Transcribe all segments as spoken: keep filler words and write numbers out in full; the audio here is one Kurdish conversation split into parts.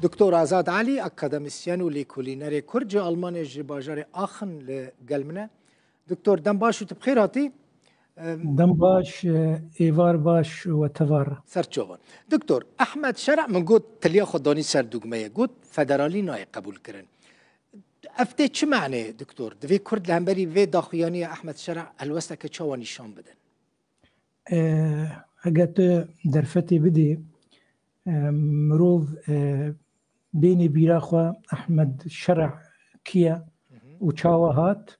Doktor Azad Elî, akademisyen û lêkolînerê Kurd ji Almanyê, ji bajarê Aachen li gel min e. Doktor, dem baş û tu bi xêr hatî. Em, Dem baş, e, êvar baş we tevar. Ser çavan. Doktor, Ehmed Şer'a min got, tiliya xwe danî ser dugmeyê, got, federalî nayê qebûl kirin. Ev tê çi manê, doktor? Divê Kurd li hemberî vê daxuyaniya Ehmed Şer'a helwesteke çawa nîşan bidin? E, Eger tu derfetê bidî, e, mirov, e, bênê bîra xwe Ehmed Şer'a kî ye û çawa hat?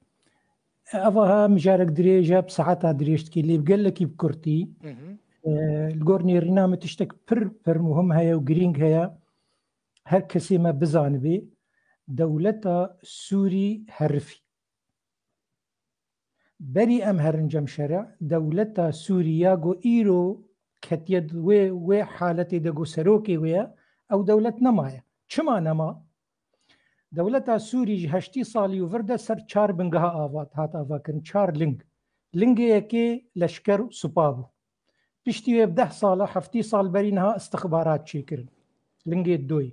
Eva ha mijarek dirêj e, bi saeta dirêj dikê, lê bi gelekî bi kurtî. E, li gor nêrîna min tiştek pir, pir muhim heye û girîng heye. Her kesê me bizanibê, dewleta Sûrî herifî. Berî em herin cem şerê, dewleta Sûrî ya ku îro ketiye di wê, wê haletê de ku serokê wê ye, ew dewlet nemaye. Çima nema? Dewleta Sûrî ji heştî salî û vir de ser çar bingeha ava, hat avakirin, çar ling. Lingê yekê leşker û supa bû. Piştî wê bi deh sala, heftî sal berî niha istixbarat çêkirin. Lingê doyê.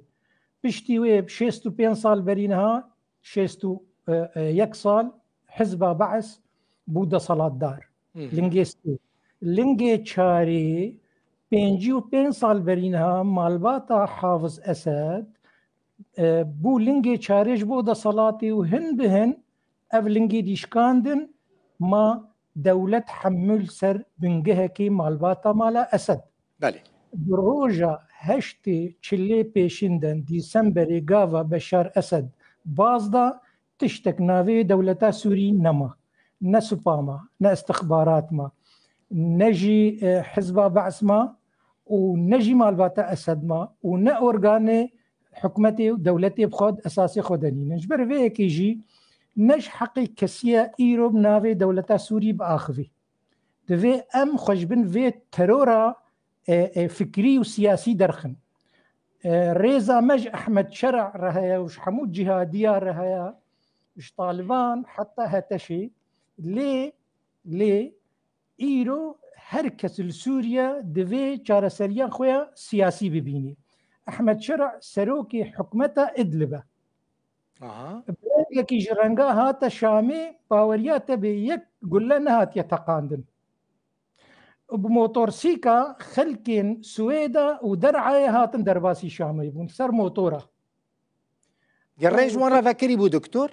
Piştî wê bi şêst û pênc sal berî niha, şêst û yek sal Hizba Be's bû deselatdar. Lingê sê. Lingê çarê, pêncî û pênc sal berî niha malbata Hafiz Esed, e, bû lingê çarê ji bo deselatê û hin bi hin ev lingê dîşkandin, ma dewlet hemû li ser bingehekî malbata mala Esed. Belê. Di roja heştê çilê pêşinden Dîsemberê gava Beşar Esed baz da, tiştek navê dewleta Sûrî nema. Ne supa ma, ne istixbarat ma, ne jî, e, Hizba Be's ma û ne jî malbata Esed ma û ne organê hikûmetê û dewletê bi xwe di esasê xwe de nînin. Ji ber vê yekê jî ne ji heqê kesî ye îro bi navê dewleta Sûrî biaxivî. Divê em xwe ji bin vê terora, e, e, fikrî û siyasî derxin. E, rêza me ji Ehmed Şer'a re heye û ji hemû cihadiya re heye, ji Taliban heta HTŞ'ê. Lê, lê îro her kes li Sûriye divê çareseriya xwe ya siyasî bibînî. Ehmed Şer'a serokê hikûmeta Idlib e. Aha. Bi rengekî ji renga hate Şamê, baweriya te bê, yek gule nehatiye teqandin. Bi motorsîka xelkên Swêda û Der'ayê hatin derbasî Şamê bûn, ser motora. Ya rê ji wan re vekirî bû, doktor?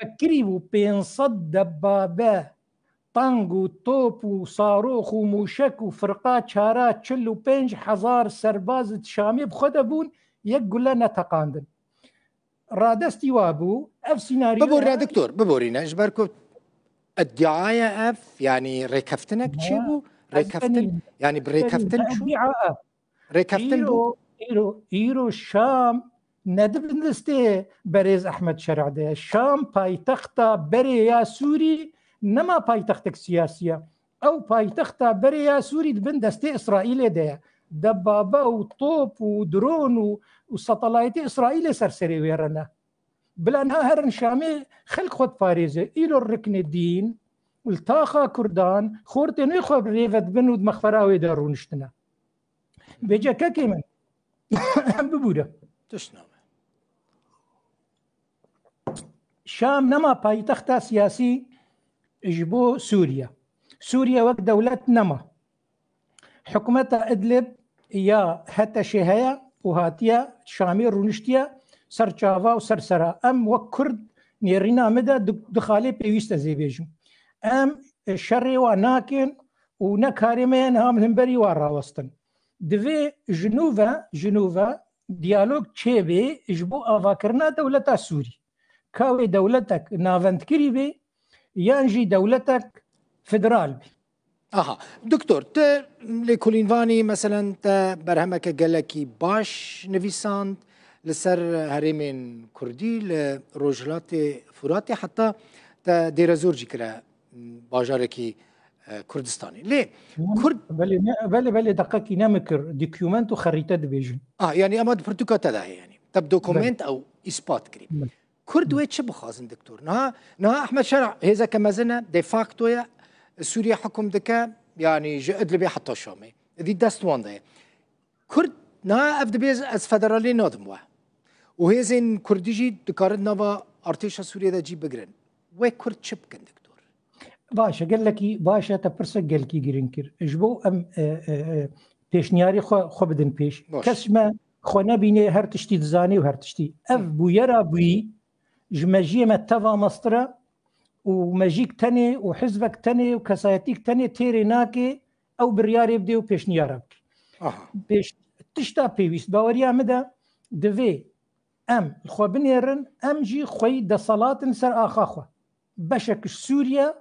Vekirî bû, pênc sed debabe, tang û top û sarox û mûşek û firqa çara, çil û pênc hezar serbaz di Şamê bi xwe de bûn, yek gule neteqandin. Radestî wa bû, ev sînaryo... Biborîne, doktor, biborîne. Ji ber ku îdiaya ev, yanî rêkeftinek çêbû? Rêkeftin, yanî bi rêkeftin çû? Rêkeftin bû? Îro, îro, îro Şam ne di bin destê berêz Ehmed Şer'a de ye. Şam paytexta berê ya Sûrî nema paytextek siyasî ye. Ew paytexta berê ya Sûrî di bin destê Îsraîlê de ye. Debabe û top û dron û, û satelaytê Îsraîlê ser serê wê re ne. Bila niha herin Şamê xelk xwe diparêze. Îro riknê dîn li taxa Kurdan xortên wê xwe bi rê ve dibin û di mexfera wê de rûniştine. Bêje kekê min, em bibûre. Tişt nabe. Şam nema paytexta siyasî ji bo Sûriye. Sûriye wek dewlet nema. Hikûmeta Idlib ya HTŞ'ê heye û hatiye Şamê, rûniştiye ser çava û ser sera. Em wek Kurd nêrîna min de du, du xalê pêwîst ez ê bêjim. Em şerê wa nakin û ne karê me ye niha min himberî wa rawestin. Divê ji nû ve, ji nû ve diyalog çêbê ji bo avakirina dewleta Sûrî. Ka wê dewletek navendkirî bê yan jî dewletek federal bê. Aha. Doktor, tu lêkolînvanî, meselen, te berhemeke gelekî baş nivîsand li ser herêmên Kurdî li Rojhilatê Furatê, heta te Dêrezor jî kire bajarekî, e, Kurdistanê. Lê Kurd... Belê, ne, belê, belê, deqekî ne min kir. Dokument û xerîte dibêjin. Ah, yanî ema di pirtûka te de heye, yanî. Te bi dokument ew îspat kirî. Belê. Kurd wê çi bixwazin, doktor? Niha, niha Ehmed Şer'a hêzeke mezin e, de facto ye, Sûriye hukm dike, yanî ji Idlibê heta Şamê. Di dest wan de ye. Kurd niha ev dibê, ez federalî nadim we. û hêzên Kurdî jî dikarin nava artêşa Sûriyê de cî bigirin. Wê Kurd çi bikin, Doktor? Baş e, gelekî baş e, te pirsek gelkî giring kir. Ji bo em, e, e, e, pêşniyarî xwe, xwe bidin pêş. Baş. Kes ji me xwe nebînê, her tiştî dizanê û her tiştî. Ev Hı. bûyera bûyî ji mejiyê me teva mestir e û mejîk tenê û hizbek tenê û kesayetîk tenê têrê nake ew biryarê bidê û pêşniyara bike. Aha. Pêş, tişta pêwîst, baweriya min de divê em li xwe binêrin, em jî xweyî deselat in ser axa xwe. Beşek ji Sûriye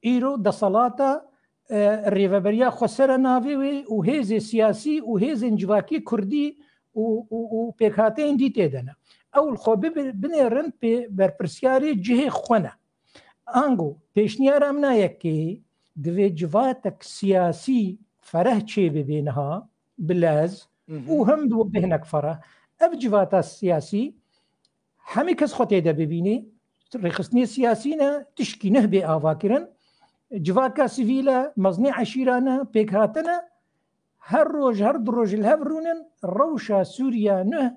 îro deselata, e, rêveberiya xweser e navê wê û hêzê siyasî û hêzên civakî kurdî û, û, û pêkhateyên dî tê de ne. Ew li xwe bibi-, binêrin pê berpirsiyarê cihê xwe ne. Ango pêşniyara min a yekê, divê civatek siyasî fereh çêbibê niha, bi lez Hı hı. û him bi bêhnek fereh. Ev civata siyasî hemî kes xwe tê de bibînî. Rêxistinê siyasî ne, tişkî neh bê avakirin. Civaka sivîl e, mezinê eşîra ne, pêkhatine. Her roj, her du roj li hev rûnin, rewşa Sûriya neh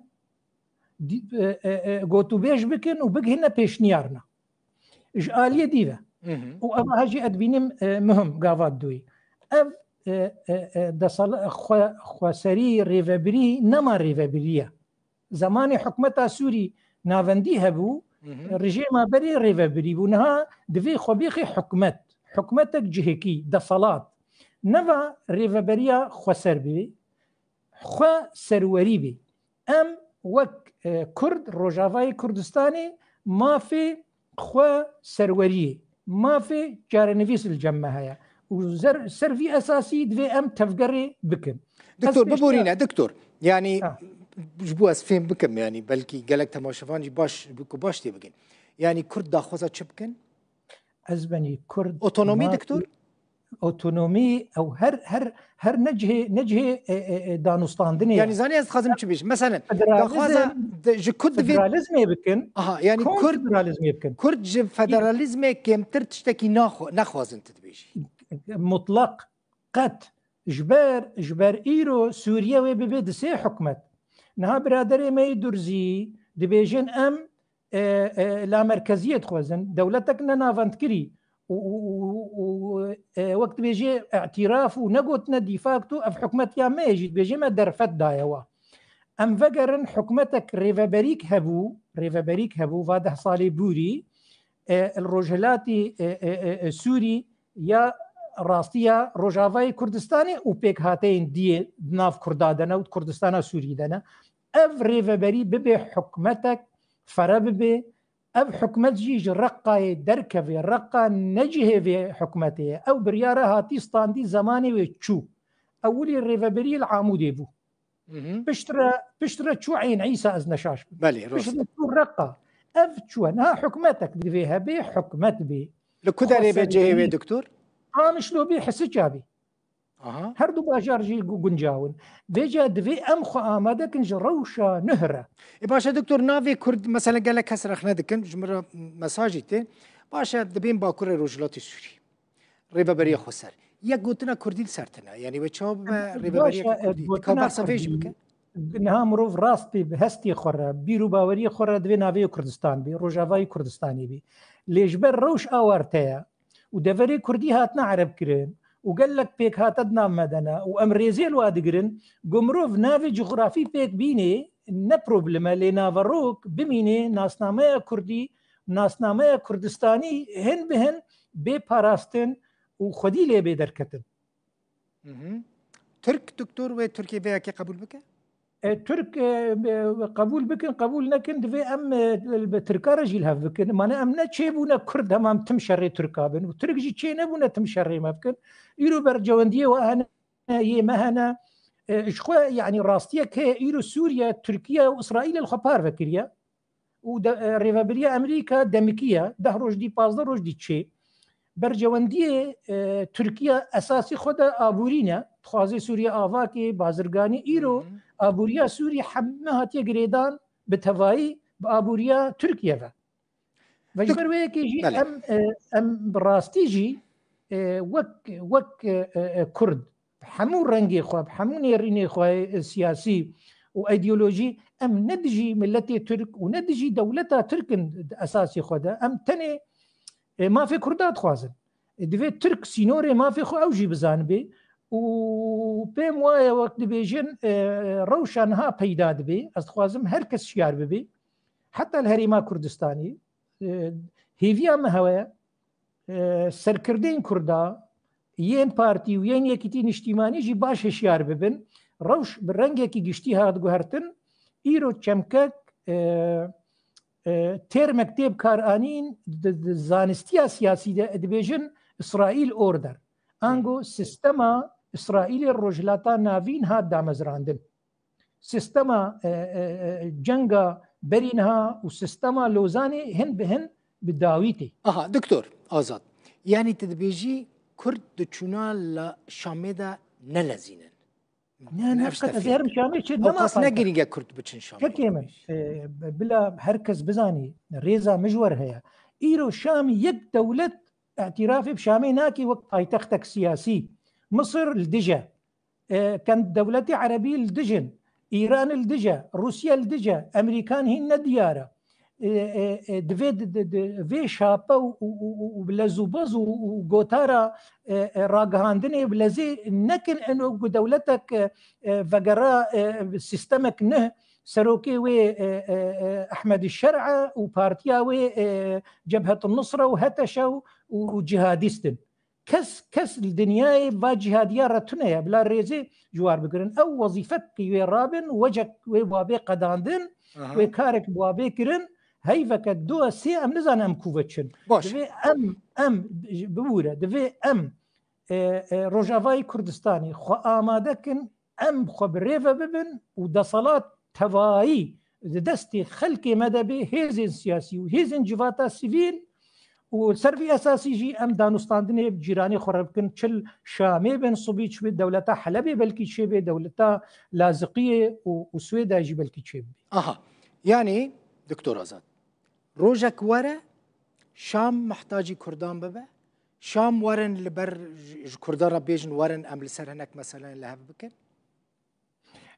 di-, e, e, e, gotûbêj bikin û bigihine pêşniyarina. Ji aliyê dî ve. Hı hı. Û eva jî ez dibînim, e, muhim gava duyî. Ev, e, e, e, desala-, xwe-, xweserî, rêvebirî, nema rêvebirî ye. Zemanê hikûmeta Sûrî navendî hebû, Hı hı. rejêma berê rêvebirî bû. Niha divê xwe bêxê hikûmet. Hikûmetek cihekî, deselat. Neva rêveberiya xweser bê, xwe serwerî bê. Em wek, e, Kurd, Rojavayê Kurdistanê mafê xwe serweriyê, mafê çarenivîs li cem me heye. Û zer-, ser vî esasî divê em tevgerê bikin. Doktor, Ez pêşniyar- biborîne, doktor. Yani, Ha. ji bo ez fêm bikim, yani belkî gelek temaşevan jî baş, bi ku baş tê bikin. Yani Kurd daxwaza çi bikin? Ez benî Kurd Otonomî, mafê doktor? Otonomî, ew her, her, her ne cihê, ne cihê, e, e, e, danûstandinê ye. Yani zanî ez dixwazim çi bêjim. Meselen, Federalizm, daxwaza de, ji ku divê federalizmê bikin. Aha, yani Kurd, konfederalizmê bikin. Kurd ji federalizmê kêmtir tiştekî naxwe-, nexwazin tu dibêjî. Mutlaq, qet. Ji ber, ji ber îro Sûriye wê bibe di sê hikûmet. Niha biraderê me yê Durzî dibêjin em e, e, lamerkeziyê dixwazin, dewletek ne navendkirî û, û, û, û, e, wek dibêjê îtiraf û negotine de facto ev hikûmet ya me ye jî dibêjê me derfet daye wa. Em vegerin hikûmetek rêveberîk hebû, rêveberîk hebû, va deh salê bûrî, e, li rojhilatî, e, e, e, e, Sûrî ya rastî ya Rojavayê Kurdistanê û pêkhateyên diyê di nav Kurda de ne û di Kurdistana Sûrî de ne. Ev rêveberî bibe hikûmetek fere bibe, ev hikûmet jî ji Reqayê derkeve, Reqa ne cihê vê hikûmetê ye. Ew biryara hatî standî zemanê wê çû. Ewilî rêveberî li Amûdê bû. Hı hı. Piştre, piştre çû Eyn Îsa, ez neşaş bim. Belê, rast. Piştre çû Reqa. Ev çû. Niha hikûmetek divê hebe, hikûmet bê. Li ku derê be cihê wê, doktor? Qamişlo bê, Hisica bê. Aha. Her du bajar jî gu-, guncaw in. Vêca divê em xwe amade kin ji rewşa nuh re. Ê baş e doktor, navê Kurd, mesela gelek kes rexne dikin, ji min re mesajî tê. Baş e, dibên Bakurê Rojhilatê Sûrî. Rêveberiya xweser. Yek gotina Kurdî li ser tine. Yani wê çawa bibe rêveberiya Kurdî? Dika bersa vê jî bike? Niha mirov rast pê bi hestê xwe re, bîr û baweriyê xwe re divê navê Kurdistan bê, Rojavayê Kurdistanê bê. Lê ji ber rewş awarte ye, û deverê Kurdî hatine Ereb kirin û gelek pêkhate di nav me de ne û em rêzê li wa digirin, ku mirov navê cografî pêk bînê ne problem e, lê naverok bimînê, nasnameya Kurdî, nasnameya Kurdistanî hin bi hin bê parastin û xwedî lê bê derketin. Hı hı. Tirk, doktor, wê Tirkê vê yekê qebûl bike? E, Tirk, e, e, qebûl bikin, qebûl nekin, divê em, e, bi Tirka re jî li hev bikin. Mane em ne çêbûne Kurd hema em tim şerê Tirka bin. Û Tirk jî çê nebûne tim şerê me bikin. Îro bercewendiyê we hene, yê me hene. E, ji xwe, yanî rastiyek heye, îro Sûriye, Tirkiye û Îsraîlê li xwe parve kiriye. û de, e, rêveberiya Amerîka demikî ye, deh roj dî, pazdeh roj dî çê. Bercewendiyê, e, Tirkiye esasî xwe de aborî ne, dixwaze Sûriye avakê, bazirganî, îro Hı hı. aboriya Sûriye heme hatiye girêdan bi tevayî bi aboriya Tirkiye ve. Ve ji Dik-, ber wê yekê jî Belê. em, e, em bi rastî jî, e, wek, wek, e, e, e, Kurd, bi hemû rengê xwe, bi hemû nêrînê xwe, e, siyasî û îdeolojî, Em ne dijî miletê Tirk û ne dijî dewleta Tirk in di esasê xwe de. Em tenê, e, mafê Kurda dixwazin. E, divê Tirk sînorê mafê xwe ew jî bizanibe. Û pêm waye wek dibêjin, e, rewşa niha peyda dibe. Ez dixwazim her kes şiyar bibe. Heta li Herêma Kurdistanê, e, hêviya me hewe, e, serkirdeyên Kurda, yên partî û yên yekîtî niştîmanî jî baş hişyar bibin. Rewş bi rengekî giştî hat guhertin. Îro çemkek, e, e, termek tê bikaranîn di, di zanistiya siyasî de dibêjin Îsraîl order. Ango sistema Îsraîlê Rojhilata Navîn hat damezrandin. Sistema, e, e, e, cenga berî niha û sistema Lozanê hin bi hin bi dawî tê. Aha, Doktor Azad. Yanî tu dibêjî Kurd di çûna la Şamê de ne lezîn in. Ne, ne, ev ji te qet ez fêm herim dikim. Şamê çi Ew nema qas ne fayda. Girîng e Kurd biçin Şamê. Kekê min, e, bila her kes bizanî, rêza min ji we re heye. Îro Şam yek dewlet îtirafê bi Şamê nake wek paytextek siyasî. Misir li dij e. E, ken dewletê erebî li dij in. Îran li dij e. Rûsya li dij e. Emerîkan hîn ne diyar e. E, e, e, divê di, di, di, vê şape û, û, û, û, û bi lez û boz û, û gotara, e, e, ragihandinê bi lezê nekin eno ku dewletek, e, e, vegera, e, sistemek neh, serokê wê, e, e, e, Ehmed Şer'e û partiya wê, e, Cebhet Nusra û Heteşe û, û, û cihadîst in. Kes, kes li dinyayê va cihadiya re tune ye. Bila rêzê ji war bigirin. Ew wezîfek wê rabin, wecek wê wabê qedandin, Aha. wê karek wabê kirin. Heyveke du sê em nizanin em ku veçin. Baş. Divê em, em, bibûre, divê em, e, e, Rojavayê Kurdistanê xwe amade kin, em xwe bi rê ve bibin û deselat tevayî di destê xelkê me de bê, hêzên siyasî û hêzên civata sivîl û ser vî esasî jî em danûstandinê bi cîranê xwe re bikin, çi li Şamê bin, sibî çi bi dewleta Helebê belkî çêbê, dewleta Laziqiyê û, û Swêda jî belkî çêbibê. Aha. Yanî, Doktor Azad, rojek were Şam mihtacî Kurdan bibe, Şam werin li ber ji, ji Kurdan re bêjin werin em li ser hinek meselayên li hev bikin?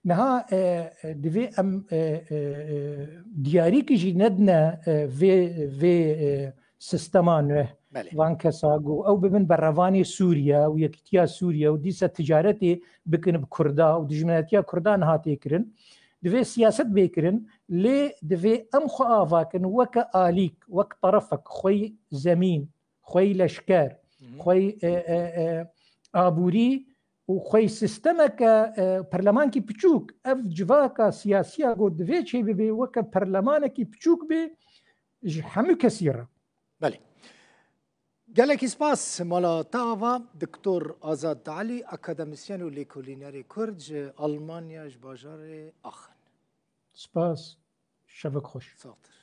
Niha, e, e, divê em, e, e, e, diyarîkî jî nedine, e, vê, vê, e, sistema nû. Belê. Van kesa ku ew bibin berevanê Sûriye û yekîtiya Sûriye û dîsa ticaretê bikin bi Kurda û dijminatiya Kurda niha tê kirin. Divê siyaset bê kirin, lê divê em xwe ava kin weke alîk, wek terefek, xwey zemîn, xwey leşker, Hı hı. xwey, e, e, e, aborî û xwey sistemeke, e, perlemankî piçûk, ev civaka siyasiya ku divê çêbibê weke perlemanekî piçûk bê ji hemû kesî re. Belê. Gelekî spas mala te ava, Doktor Azad Alî, akademisyen û lêkolînerê Kurd ji Almanya, ji bajarê Aachen. Spas, şevek xweş. Saxtir.